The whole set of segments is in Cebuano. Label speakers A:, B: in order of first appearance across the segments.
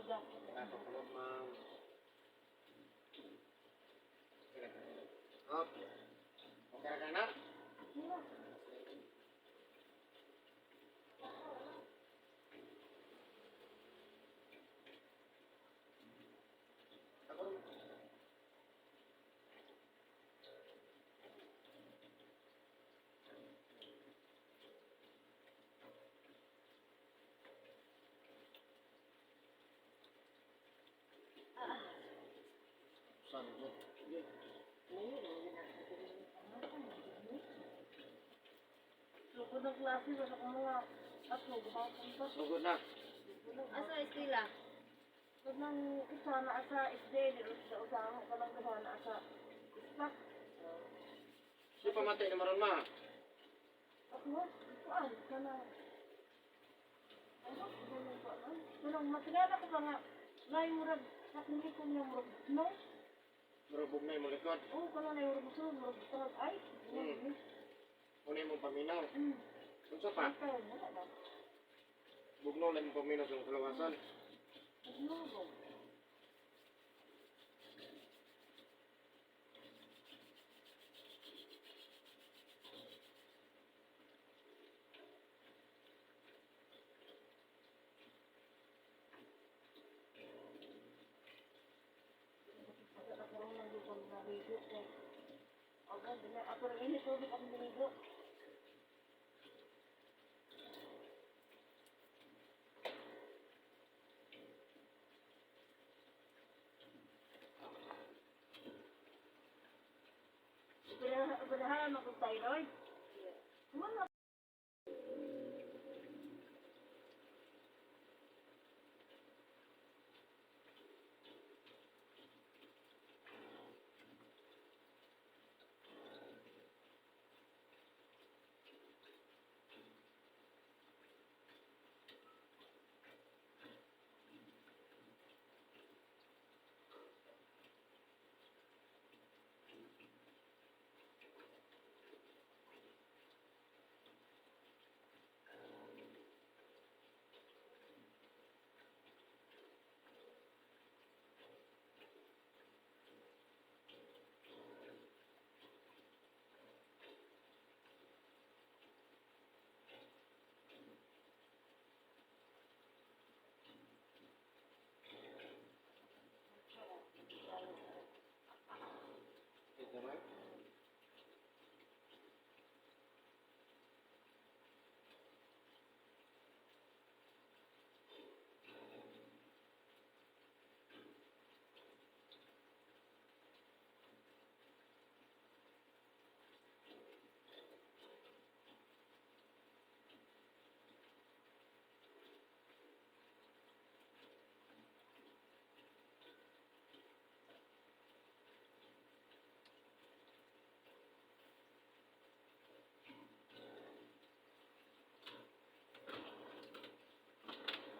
A: Jacket.
B: Nakakulog, ma'am. Up. Okay ra ka na?
A: Sino?
B: Ako. Saan mo?
A: Sugod ng klase, basta kung mga tatlo, gumapon pa.
B: Sugod na.
C: Asa eskwela?
A: Pag nang isa na sa SDL, sa usang ka lang gawa na sa ispa.
B: Si pamatay na maron ma.
A: Ako, kuan, kana. Ano, ganun ko, ano? Kanang matigala ko ba nga, nay murag, nakulikom niya murag, no?
B: Marubog na imong likod.
A: Oo, kana nay murag gusto, murag tawag, ay.
B: Una imong paminaw. Unsa pa?
A: Ay, kaya, wala na.
B: Bugnaw lang imong paminaw sa kalawasan.
A: Naglugo. Ako rin ini tubig akong binigo. Banahan ako thyroid. Wala.
B: Ito na.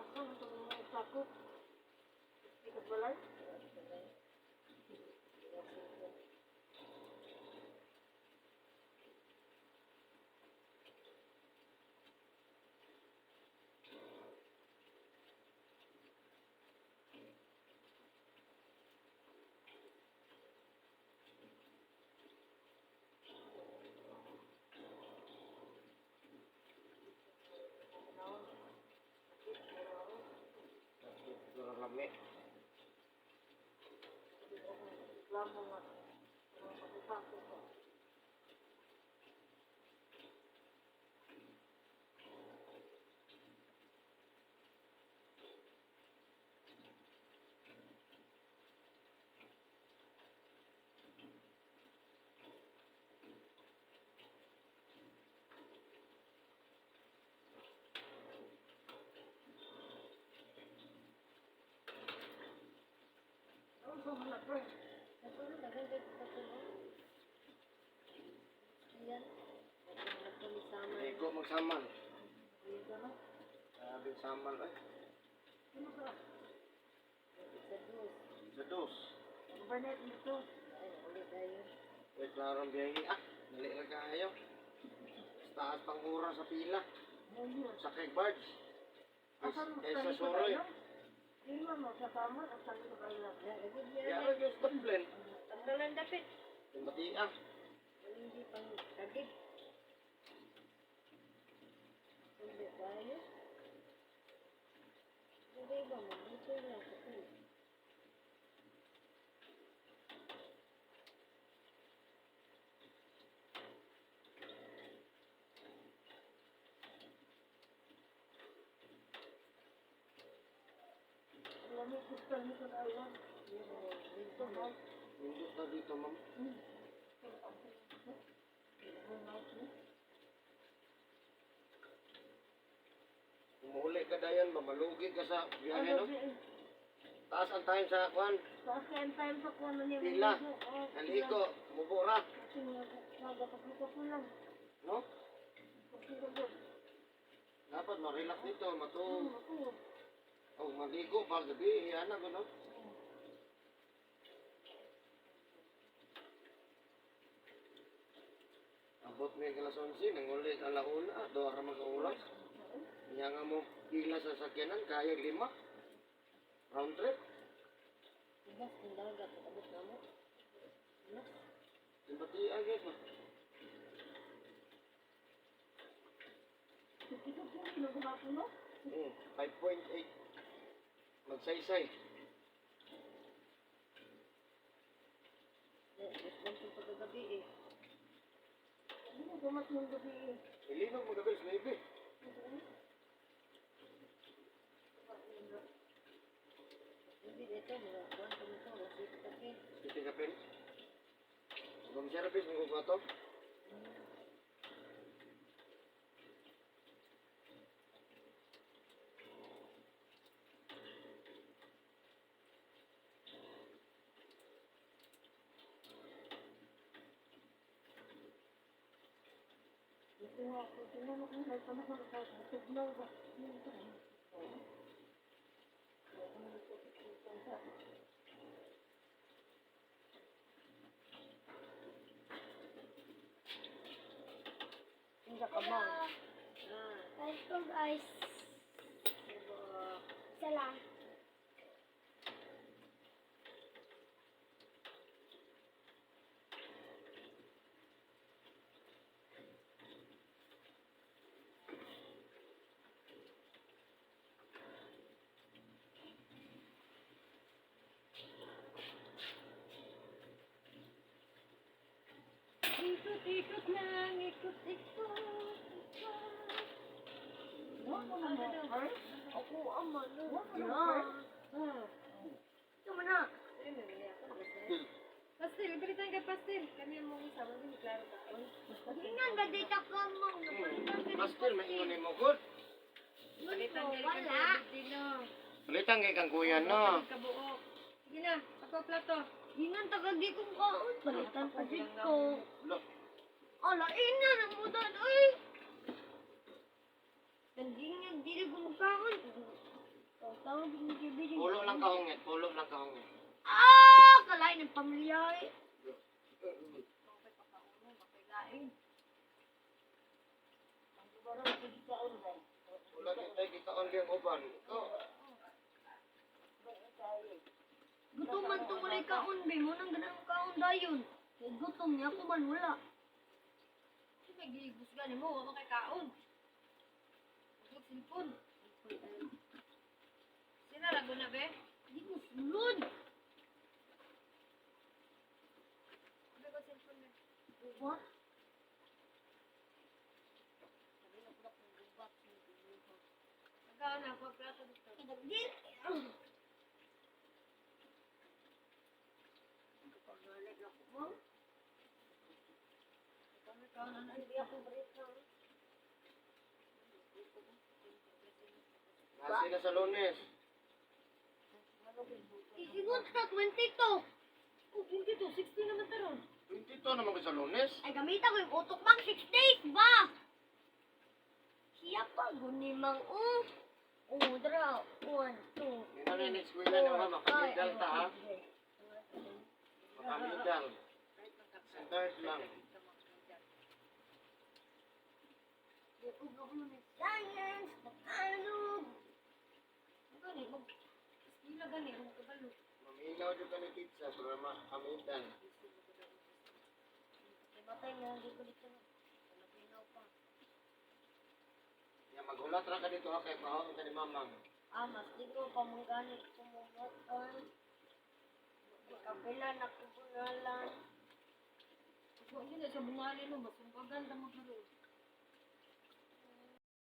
A: Ako, itong sakot. Ikat balay.
B: Pero lami.
A: Reklamo nga. Mga pagpapako ko. Ano sa mga pre?
C: Natulog na ganda katulog. Yan. Nagkamisama.
B: Ligo magsamal.
A: Ayun ka na.
B: Grabe samal ay.
A: Ano ka?
C: Sa dos.
B: Sa dos.
A: Overnight nito.
C: Ay, ulit tayo.
B: Wait, klaro ang biyahe. Ah, dali lang kayo. Sa taas pang oras sa pila.
A: Ayun.
B: Sa kay barge.
A: Asan
B: Kaysa
A: talikod
B: Suroy.
A: tayo? Di man mo sa Samar at sa Little Island.
B: Ya, ra gyud stop plan.
C: Tanggalan dapit.
B: Batia.
C: Hindi pang tagig. Hindi tayo. Hindi ba mo? Dito lang ako.
A: Lami gusto Little Island.
C: Dito mo.
B: Nindot na dito, ma'am. Umuuli ka dayon, mamalugi ka sa biyahe, no? Taas ang time sa kwan.
A: Taas ka ang time sa kuwan na niya.
B: Pila. Naligo, mubo ra,
A: Kasi nagkapagluto lang.
B: no?
A: Pagkakagod.
B: Dapat ma-relax dito, matuog.
A: Ako.
B: Oh, maligo pa gabi, ana ko no. Abot mi alas 11, nanguli alauna, doa ra man ka oras. Nya nga mo pila sa sakyanan kaya lima. Round trip.
C: Tigas ang dagat. Abot na mo. Ano?
B: Simpati guys ma.
A: Ito po, ginagawa ko, no?
B: 5.8. Magsaysay.
C: Mas lang itong pagkagabi eh.
A: Hindi mo gumat ng gabi eh.
B: Ilinog mo gabi, 9.
C: Hindi dito. Mga kuwan ko nito. Masipit kapin.
B: City kapin. Room service mo ko to.
A: Ito nga ako, tingnan mo kung may panahon ka, tugnaw ba?
C: Hindi ka mo. Ah.
D: Let's go, guys. Isa lang.
C: Ikot-ikot lang. Ikot-ikot.
A: Ako, ama, no?
C: Ah.
D: Ito mo na.
C: Pastil, palitan ka pastil. Kami ang mga sama din, klaro ka.
D: Tingnan ka dito ka mo. Napalitan ka ng
B: Pastil may ingon nimo good.
C: Palitan ka
D: Wala.
C: Dino.
B: Palitan kay kang kuya no.
C: Kabuok. Sige na, ako plato.
D: Tingnan ta ka di kong kaon. Palitan pa jud ko.
B: Lo,
D: Ala, ina na mo dad, oy. Nandingan dili ko makaon. Tawag ni Kibiri.
B: pulo lang kahungit, pulo lang kahungit.
D: Ah, kalain ng pamilya eh.
B: Wala kay tay kita only ang uban. Ikaw,
D: Gutom man to walay kaon be mo nang ganang kaon dayon. Kay gutom niya ako man wala.
C: Kasi may gigibus gani mo, wala kay kaon. Huwag silpon. Sina lago na be?
D: Di ko sulod.
C: Be ko silpon be.
D: What?
C: Nagkaon na ako plato dito.
D: Dili.
B: nasa sila sa Lunes.
D: Isingon ka 22.
C: Oh, 22, 60 naman taron.
B: 22 naman ko sa Lunes.
D: Ay gamita ko yung utok bang 6 days ba? Siya pa guni mang oh. Oh, dra. 1 2
B: Hindi na rin eskwela ni mama, makamidal ta ha. Makamidal. Centered lang.
D: Science, Tagalog.
C: Gani mag Sila gani ro kabalo.
B: Maminaw jud ka ni pizza pero amitan.
D: Matay mo, hindi ko dito. Malapinaw pa.
B: Ya maghulat ra ka dito ha kay pahaw ka ni mamang.
D: Ah, mas di ko pamangganit kumumotor. Kapila na kubunalan.
C: Wa gyud na siya bungali no, masumbagan ta magkaroon.